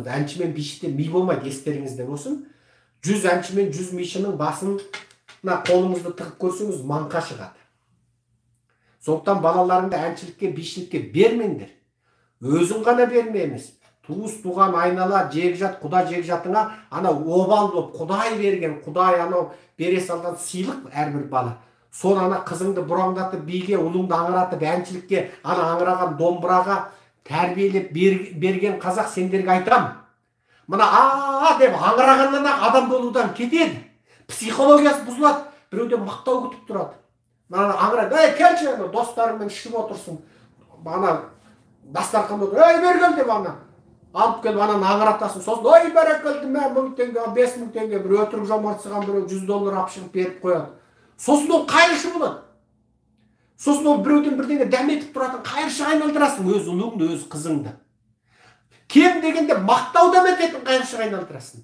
Әнші мен бишіде ми болмайды, естеріңізде болсын. 100 әнші мен 100 бишінің басына қолыңызды тығып көрсеңіз, маңқа шығады. Сондықтан балаларыңды әншілікке, бишілікке бермеңдер. Өзің ғана берме емес. Туыс туған айнала, жекжат, құда жекжатыңа ана обал болып құдай берген, құдай анау бере салған сыйлық әрбір бала. Соны ана қызыңды бұраңдатып биге, ұлыңды аңыратып әншілікке, ана аңыраған домбыраға тәрбиелеп берген қазақ, сендерге айтам. Мына а деп аңырағаннан ақ адам болудан кетеді. Психологиясы бұзылады. Біреуден мақтау күтіп тұрады. Мына аңырайды, ей келші, ана достарыңмен ішіп отырсың. Ана дастарханда отыр, ей бері кел деп ана алып келіп ананы аңыратасың. Сосын ой бәрекелді, мә 1000 теңге, 5000 теңге, бір өтірік жомартсыған біреу 100 доллар алып шығып беріп қояды. Сосын ол қайыршы болады. Сосын ол біреуден бірдеңе дәметіп тұратын қайыршыға айналдырасың өз ұлыңды, өз қызыңды. Кем дегенде мақтау дәмететін қайыршыға айналдырасың.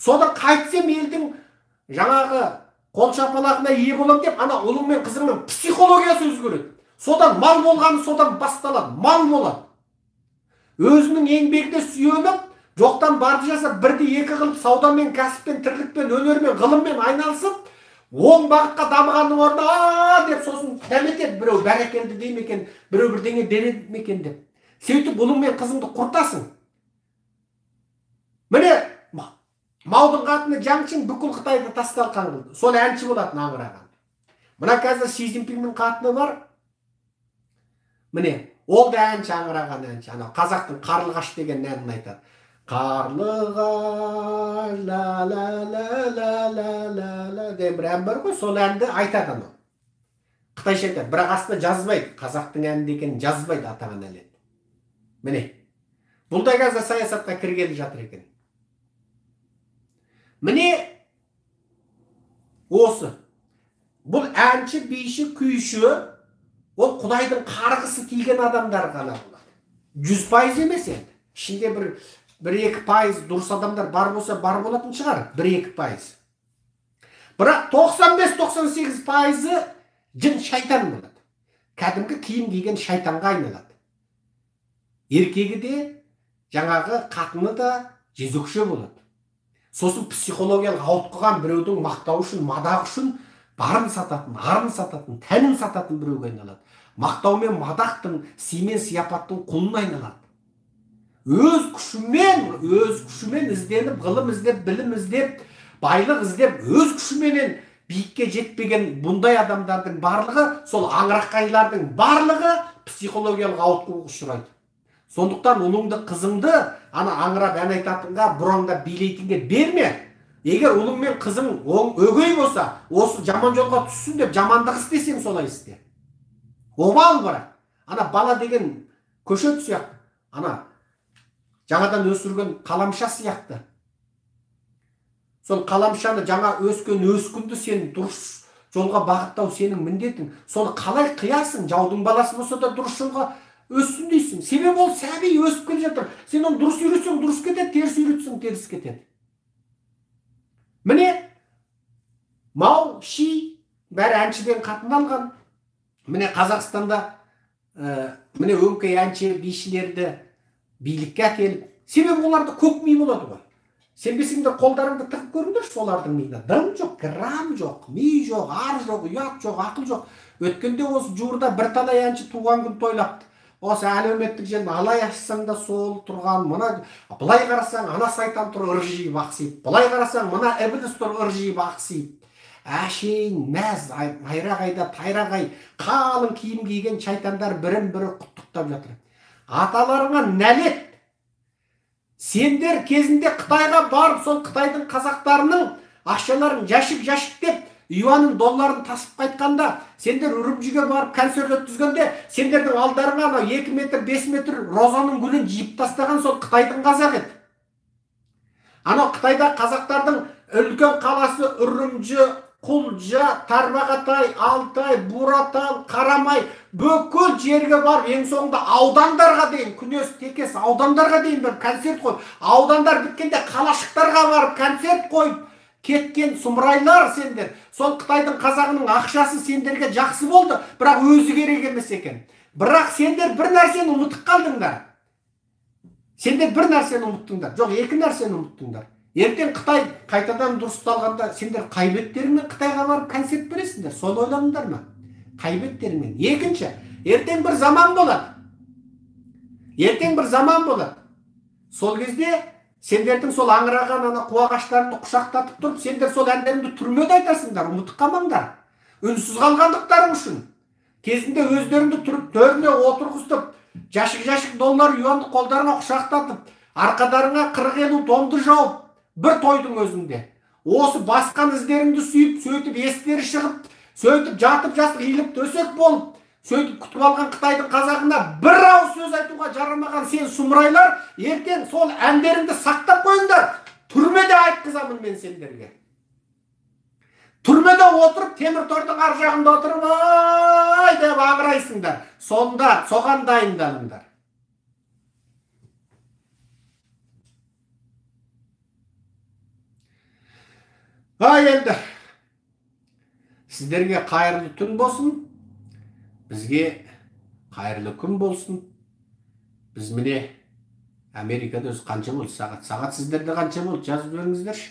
Содан қайтсем елдің жаңағы қол шапалағына ие болам деп ана ұлың мен қызыңның психологиясы өзгереді. Содан мал болғаны содан басталады, мал болады. Өзінің еңбегіне сүйеніп, жоқтан барды жасап, бірді екі қылып, саудамен, кәсіппен, тірлікпен, өнермен, ғылыммен айналысып, оң бағытқа дамығанның орнына а деп сосын дәметеді, біреу бәрекелді дей ме екен, біреу бірдеңе береді ме екен деп. Сөйтіп ұлың мен қызыңды құртасың. Міне Маудың қатыны Жаңшың бүкіл Қытайды тас-талқан қылды. Сол әнші болатын аңыраған. Мына қазір Си Цзиньпиннің қатыны бар. Міне, ол да әнші, аңыраған әнші. Анау қазақтың Қарлығаш деген әнін айтады. Қарлығаш ла ла ла ла ла ла ла деген бір ән бар ғой, сол әнді айтады анау. Қытайша айтады, бірақ астына жазбайды. Қазақтың әні екенін жазбайды, атаған әлет. Міне, бұл да қазір саясатқа кіргелі жатыр екен. Міне осы. Бұл әнші, биші, күйші, ол Құдайдың қарғысы тиген адамдар ғана болады. 100% емес енді. Ішінде бір 2% дұрыс адамдар бар болса, бар болатын шығар. 1-2%. Бірақ 95-98% жын шайтан болады. Кәдімгі киім киген шайтанға айналады. Еркегі де, жаңағы қатыны да жезөкше болады. Сосын психологиялық ауытқыған біреудің мақтауы үшін, мадағы үшін барын сататын, арын сататын, тәнін сататын біреуге айналады. Мақтау мен мадақтың, сый мен сияпаттың құлына айналады. Өз күшімен ізденіп, ғылым іздеп, білім іздеп, байлық іздеп, өз күшіменен биікке жетпеген бұндай адамдардың барлығы, сол аңырақайлардың барлығы психологиялық ауытқуға ұшырайды. Сондықтан ұлыңды, қызыңды ана аңырап ән айтатынға, бұраңдап билейтінге берме. Егер ұлың мен қызың өгей болса, осы жаман жолға түссін деп жамандық істесең, солай істе. Обал бірақ. Ана бала деген көшет сияқты, ана жаңадан өсірген қаламша сияқты. Сол қаламшаны жаңа өскен өскінді сен дұрыс жолға бағыттау сенің міндетің. Соны қалай қиясың? Жаудың баласы болса да дұрыс жолға өссін дейсің. Себебі ол сәби өсіп келе жатыр. Сен оны дұрыс үйретсең дұрыс кетеді, теріс үйретсең теріс кетеді. Міне Мау, Ши бәрі әншіден қатын алған. Міне Қазақстанда міне өңкей әнші бишілерді билікке әкеліп, себебі оларда көк ми болады ғой. Сенбесеңдер қолдарыңды тығып көріңдерші солардың миына. Дым жоқ, грамм жоқ, ми жоқ, ар жоқ, ұят жоқ, ақыл жоқ. Өткенде осы жуырда бірталай әнші туған күн тойлапты. Осы әлеуметтік желіні алай ашсаң да сол тұрған, мына былай қарасаң ана сайтан тұр ыржиып ақсиып, былай қарасаң мына ібіліс тұр ыржиып ақсиып. Әшейін мәз, майрағайда тайрағай, қалың киім киген шайтандар бірін-бірі құттықтап жатыр. Аталарыңа нәлет! Сендер кезінде Қытайға барып, сол Қытайдың қазақтарының ақшаларын жәшік-жәшіктеп, юанын, долларын тасып қайтқанда, сендер Үрімжіге барып концерт өткізгенде, сендердің алдарыңа анау 2 метр, 5 метр розаның гүлін жиып тастаған сол Қытайдың қазақ еді. Анау Қытайда қазақтардың үлкен қаласы Үрімжі, Құлжа, Тарбағатай, Алтай, Буратал, Қарамай, бүкіл жерге барып, ең соңында аудандарға дейін, Күнес, Текес аудандарға дейін бір концерт қойып, аудандар біткенде қалашықтарға барып концерт қойып кеткен сұмырайлар сендер. Сол Қытайдың қазағының ақшасы сендерге жақсы болды, бірақ өзі керек емес екен. Бірақ сендер бір нәрсені ұмытып қалдыңдар. Сендер бір нәрсені ұмыттыңдар, жоқ, екі нәрсені ұмыттыңдар. Ертең Қытай қайтадан дұрысталғанда сендер қай беттеріңмен Қытайға барып концерт бересіңдер? Соны ойладыңдар ма? Қай беттеріңмен? Екінші, ертең бір заман болады. Ертең бір заман болады. Сол кезде сендердің сол аңыраған ана қуағаштарыңды құшақтатып тұрып, сендер сол әндеріңді түрмеде айтасыңдар, ұмытып қалмаңдар. Үнсіз қалғандықтарың үшін. Кезінде өздеріңді төріне отырғызып, жәшік-жәшік доллар юанды қолдарыңа құшақтатып, арқадарыңа 40-50 тонды жауып, бір тойдың өзінде. Осы басқан іздеріңді сүйіп, сөйтіп естері шығып, сөйтіп жатып жастық иіліп төсек болып, сөйтіп күтіп алған Қытайдың қазағына бір ауыз сөз айтуға жарамаған сен сұмырайлар, ертең сол әндеріңді сақтап қойыңдар. Түрмеде айтқызамын мен сендерге. Түрмеде отырып, темір тордың ар жағында отырып, ай деп аңырайсыңдар. Сонда соған дайындалыңдар. Ай енді, сіздерге қайырлы түн болсын, бізге қайырлы күн болсын. Біз міне Америкада өзі қанша болды сағат? Сағат сіздерде қанша болды? Жазып жіберіңіздерші.